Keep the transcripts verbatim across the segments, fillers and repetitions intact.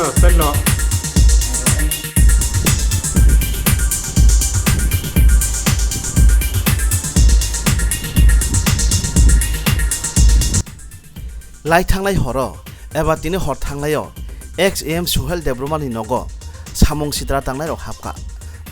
Lai thangnai horo eba tini hor thangnaio ex A M Suhel Debbarma ni nogo samung sitra tangnairok hapkha.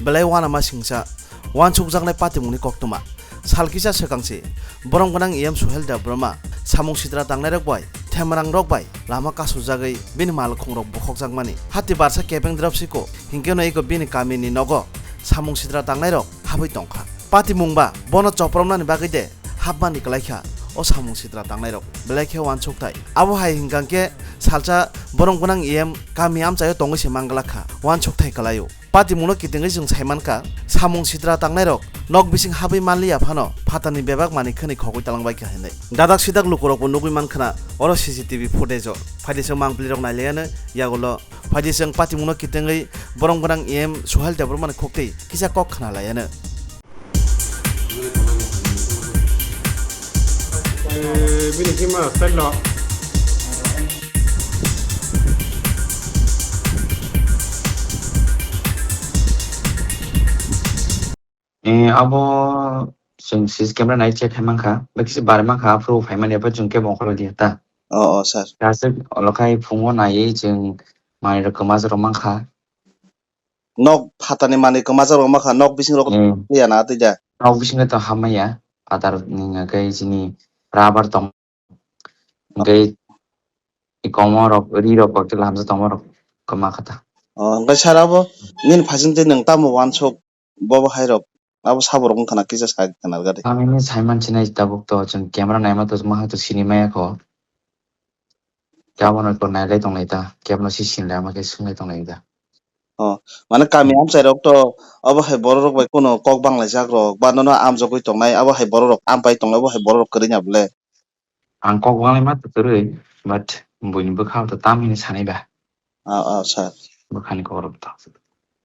Belai uanama singcha, uansukjaknai patimungni koktwma. Sal kisa swkangsi borom gwnang A M Suhel Debbarma samung sitra tangnairok bai themrangrok bai lama kasujagwi bini malkhungrok bokhokjakmani. Hati barsa kebeng drop siko, hinkhe no eko bini kamini nogo samung sitra tangnairok habwi tongkha. Patimungba bono chopromnani bagwi de hapmani kwlaikha o samung sitra tangnairok, belai khe uansukthai. Abo hai hinkha khe salsa borom gwnang A M kami amchaio tongwi se manglakha, uansukthai kwlaio. Patimungno kitingwi chwng saimankha, samung sitra tangnairok nok bising habwi manliya phano phatarni bebak manwi khwnwi khogwi talangbaikha hinwi. Dadak sidak lukurokbo nugwi mankhwna oro C C T V footage-o. Phaidi chwng mangpilirok nailaiano yagulo. Phaidi chwng patimungno kitingwi borom gwnang A M Suhel Debbarmani khuktwi kisa kok khwnalaiano. Eh, bini hima style lo. Eh, abo chwng C C camera nai check khai mankha, bai kisa barwi mankha, aphuru phaimani abo chwng kebo ongkhorlaiya ta. Oh, oh, sir. Kaisa olokhai phungo naiwi chwng manwirok kwmajarok mankha. Nok phatani manwi kwmajarok mankha, nok bisingrok Hmm. Twiya na twi da? Nok bisingo to hamya, adar ni hwnkhe chini rubber tong. Hwnkhe i komo rok, ri rok kok tila hamsa tongma rok kwma kha ta. Oh, hwnkhe sir abo nini phasing twi nwng tamo uansuk bobo hai rok? Abo sabo rok wngkha na kisa sa khna gari. Ang ini saiman sinai tabuk to chwng camera naima to ma to sini maya kho. Kabo no to nailai tonglai ta, kebo no si sinlai ama khe swngwi tonglai ta. Oh, mane kami Hmm. Amchai rok to abo hai borok rok bai kuno kok banglaijak rok ba nono amjogwi tongnai, abo hai borok rok ampai tongnai, abo hai borok rok kwrwi na bole. Ang kok banglaima to kwrwi, but buini bwkha to tam hini sanai ba. Ah, ah, sir. Bwkhani kokrok to.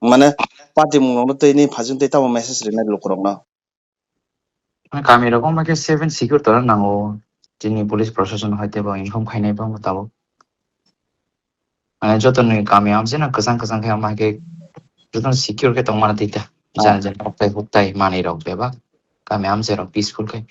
Mane, patimung rokno tei ni phasing tei tamo message rinai lukurokno? Mane, kami rok wngma khe safe and secure tora nango. Chini police proshashan hai teibo inform khainai bangma tabuk. Mane, joto ni kami amchai no kwchang kwchang khe wngma khe joto no secure khe tongmani tei ta. Ah. Jani jani hoktai hoktai manwi rok bebak. Kami amchai rok peaceful khe.